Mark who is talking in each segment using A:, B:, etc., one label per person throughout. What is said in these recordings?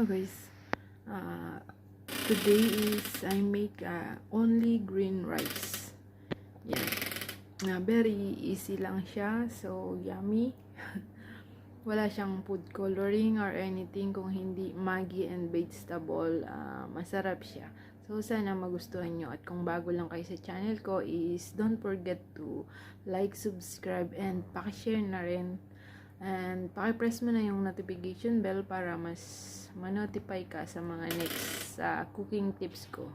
A: Hello guys. Today is I make only green rice. Yan. Na very easy lang siya. So yummy. Wala siyang food coloring or anything kung hindi Maggi and vegetable. Masarap siya. So sana magustuhan nyo. At kung bago lang kayo sa channel ko is don't forget to like, subscribe, and pakishare na rin. And paki-press mo na yung notification bell para mas ma-notify ka sa mga next cooking tips ko.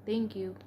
A: Thank you.